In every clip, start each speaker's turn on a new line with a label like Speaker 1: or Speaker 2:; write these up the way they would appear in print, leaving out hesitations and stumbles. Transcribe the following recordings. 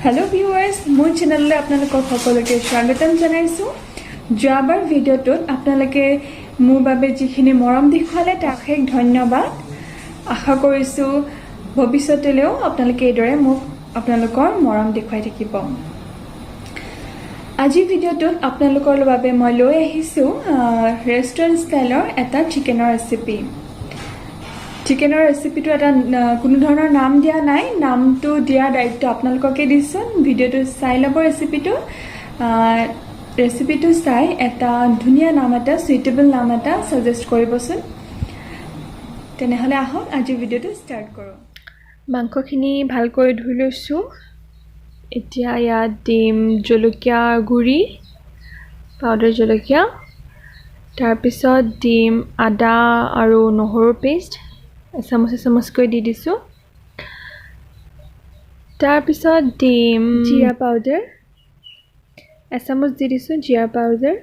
Speaker 1: Hello' viewers, মোৰ চেনেললৈ আপোনালোকক সকলোকে স্বাগতম জনাইছোঁ। যোৱাবাৰ ভিডিঅ'টোত আপোনালোকে মোৰ বাবে যিখিনি মৰম দেখুৱালে, তাক অশেষ ধন্যবাদ। আশা কৰিছোঁ ভৱিষ্যতলৈও আপোনালোকে এইদৰে মোক আপোনালোকৰ মৰম দেখুৱাই থাকিব। আজিৰ ভিডিঅ'টোত আপোনালোকৰ বাবে মই লৈ আহিছোঁ ৰেষ্টুৰেণ্ট ষ্টাইলৰ এটা চিকেনৰ ৰেচিপি। চিকেনৰ ৰেচিপিটো এটা কোনো ধৰণৰ নাম দিয়া নাই। নামটো দিয়াৰ দায়িত্ব আপোনালোককে দিছোঁ। ভিডিঅ'টো চাই ল'ব। ৰেচিপিটো চাই এটা ধুনীয়া নাম এটা, চুইটেবল নাম এটা ছাজেষ্ট কৰিবচোন। তেনেহ'লে আহক, আজিৰ ভিডিঅ'টো ষ্টাৰ্ট কৰোঁ। মাংসখিনি ভালকৈ ধুই লৈছোঁ। এতিয়া ইয়াত দিম জলকীয়া গুড়ি, পাউডাৰ জলকীয়া। তাৰপিছত দিম আদা আৰু নহৰুৰ পেষ্ট, এচামুচ এচামুচকৈ দি দিছোঁ। তাৰপিছত দিম জিৰা পাউডাৰ, এচামুচ দি দিছোঁ জিৰা পাউডাৰ।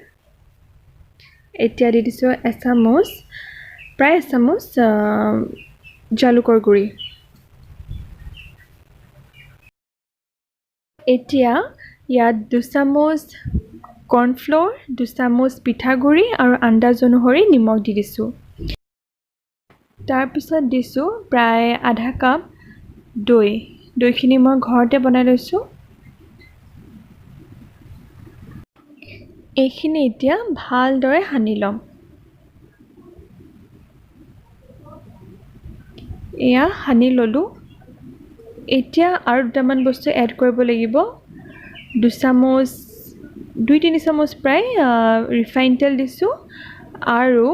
Speaker 1: এতিয়া দি দিছোঁ এচামুচ, প্ৰায় এচামুচ জালুকৰ গুড়ি। এতিয়া ইয়াত 2 চামুচ কৰ্ণফ্ল'ৰ, 2 চামুচ পিঠাগুড়ি আৰু আন্দাজ অনুসৰি নিমখ দি দিছোঁ। তাৰপিছত দিছোঁ প্ৰায় আধা কাপ দৈ। দৈখিনি মই ঘৰতে বনাই লৈছোঁ। এইখিনি এতিয়া ভালদৰে সানি ল'ম। এয়া সানি ল'লোঁ। এতিয়া আৰু দুটামান বস্তু এড কৰিব লাগিব। 2 চামুচ, 2-3 চামুচ প্ৰায় ৰিফাইন তেল দিছোঁ আৰু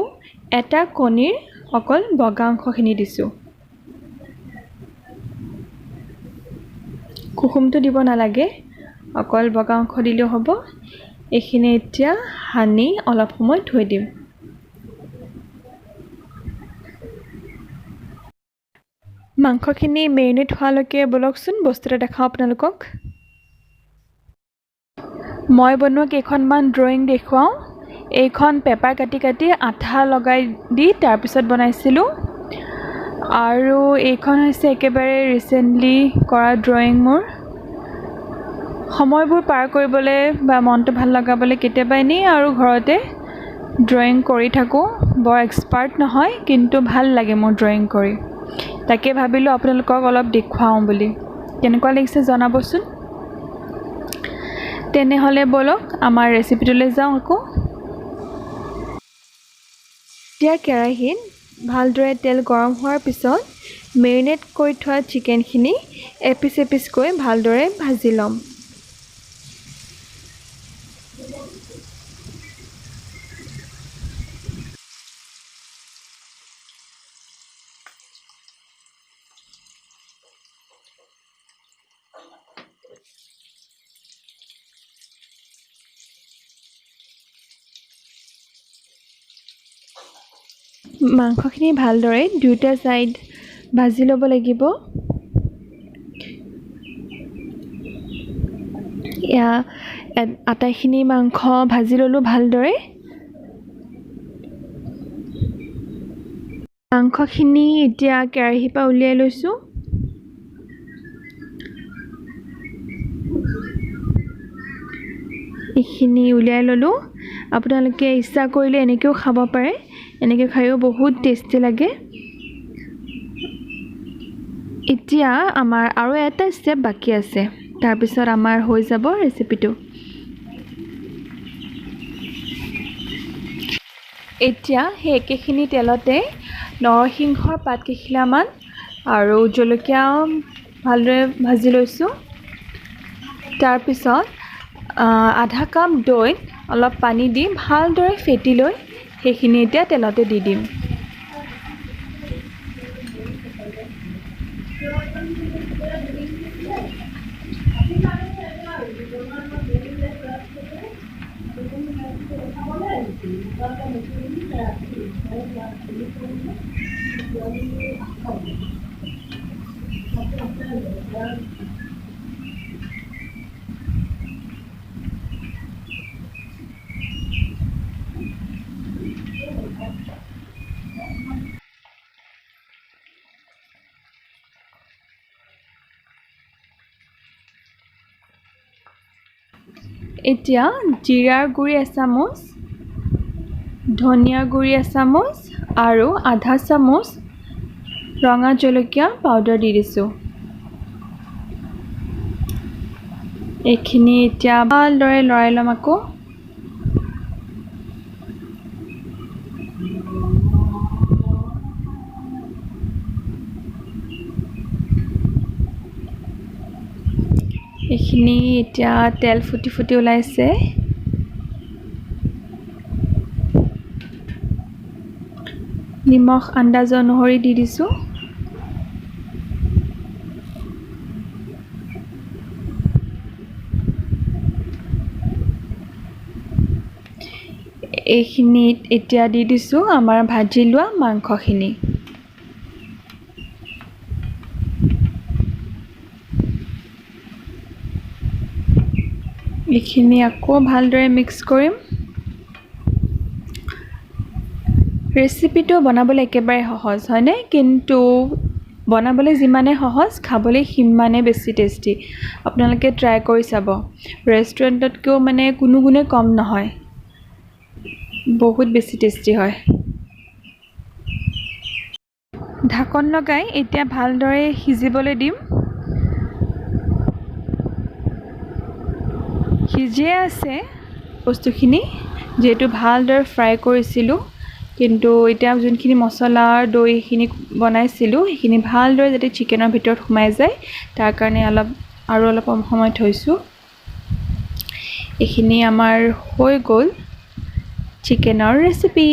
Speaker 1: এটা কণীৰ অকল বগা অংশখিনি দিছোঁ। কুসুমটো দিব নালাগে, অকল বগা অংশ দিলেও হ'ব। এইখিনি এতিয়া সানি অলপ সময় থৈ দিম। মাংসখিনি মেৰিনেট হোৱালৈকে ব'লকচোন বস্তু এটা দেখাওঁ আপোনালোকক। মই বনোৱা কেইখনমান ড্ৰয়িং দেখুৱাওঁ। এইখন পেপাৰ কাটি কাটি আঠা লগাই দি তাৰপিছত বনাইছিলোঁ আৰু এইখন হৈছে একেবাৰে ৰিচেণ্টলি কৰা ড্ৰয়িং মোৰ। সময়বোৰ পাৰ কৰিবলৈ বা মনটো ভাল লগাবলৈ কেতিয়াবা এনেই আৰু ঘৰতে ড্ৰয়িং কৰি থাকোঁ। বৰ এক্সপাৰ্ট নহয়, কিন্তু ভাল লাগে মোৰ ড্ৰয়িং কৰি। তাকে ভাবিলোঁ আপোনালোকক অলপ দেখুৱাওঁ বুলি। কেনেকুৱা লাগিছে জনাবচোন। তেনেহ'লে ব'লক, আমাৰ ৰেচিপিটোলৈ যাওঁ আকৌ। এতিয়া কেৰাহীত ভালদৰে তেল গৰম হোৱাৰ পিছত মেৰিনেট কৰি থোৱা চিকেনখিনি এপিচ এপিচকৈ ভালদৰে ভাজি ল'ম। মাংসখিনি ভালদৰে দুয়োটা ছাইড ভাজি ল'ব লাগিব। এয়া আটাইখিনি মাংস ভাজি ল'লোঁ ভালদৰে। মাংসখিনি এতিয়া কেৰাহীৰ পৰা উলিয়াই লৈছোঁ। এইখিনি উলিয়াই ল'লোঁ। আপোনালোকে ইচ্ছা কৰিলে এনেকৈও খাব পাৰে। এনেকৈ খায়ো বহুত টেষ্টি লাগে। এতিয়া আমাৰ আৰু এটা ষ্টেপ বাকী আছে, তাৰপিছত আমাৰ হৈ যাব ৰেচিপিটো। এতিয়া সেই একেখিনি তেলতে নৰসিংহৰ পাত কেইখিলামান আৰু জলকীয়া ভালদৰে ভাজি লৈছোঁ। তাৰপিছত আধা কাপ দৈত অলপ পানী দি ভালদৰে ফেটি লৈ সেইখিনি এতিয়া তেলতে দি দিম। এতিয়া জিৰাৰ গুড়ি এচামুচ, ধনিয়া গুড়ি এচামুচ আৰু আধা চামুচ ৰঙা জলকীয়া পাউডাৰ দি দিছোঁ। এইখিনি এতিয়া ভালদৰে লৰাই ল'ম। আকৌ এইখিনি এতিয়া তেল ফুটি ফুটি ওলাইছে। নিমখ আন্দাজ অনুসৰি দি দিছোঁ। এইখিনিত এতিয়া দি দিছোঁ আমাৰ ভাজি লোৱা মাংসখিনি। এইখিনি আকৌ ভালদৰে মিক্স কৰিম। ৰেচিপিটো বনাবলৈ একেবাৰে সহজ হয়নে? কিন্তু বনাবলৈ যিমানে সহজ, খাবলৈ সিমানে বেছি টেষ্টি। আপোনালোকে ট্ৰাই কৰি চাব। ৰেষ্টুৰেণ্টতকৈও মানে কোনো গুণে কম নহয়, বহুত বেছি টেষ্টি হয়। ঢাকন লগাই এতিয়া ভালদৰে সিজিবলৈ দিম। সিজিয়ে আছে বস্তুখিনি, যিহেতু ভালদৰে ফ্ৰাই কৰিছিলোঁ। কিন্তু এতিয়া যোনখিনি মছলা দৈখিনি বনাইছিলোঁ সেইখিনি ভালদৰে যাতে চিকেনৰ ভিতৰত সোমাই যায় তাৰ কাৰণে অলপ আৰু অলপ সময় থৈছোঁ। এইখিনি আমাৰ হৈ গ'ল চিকেনৰ ৰেচিপি।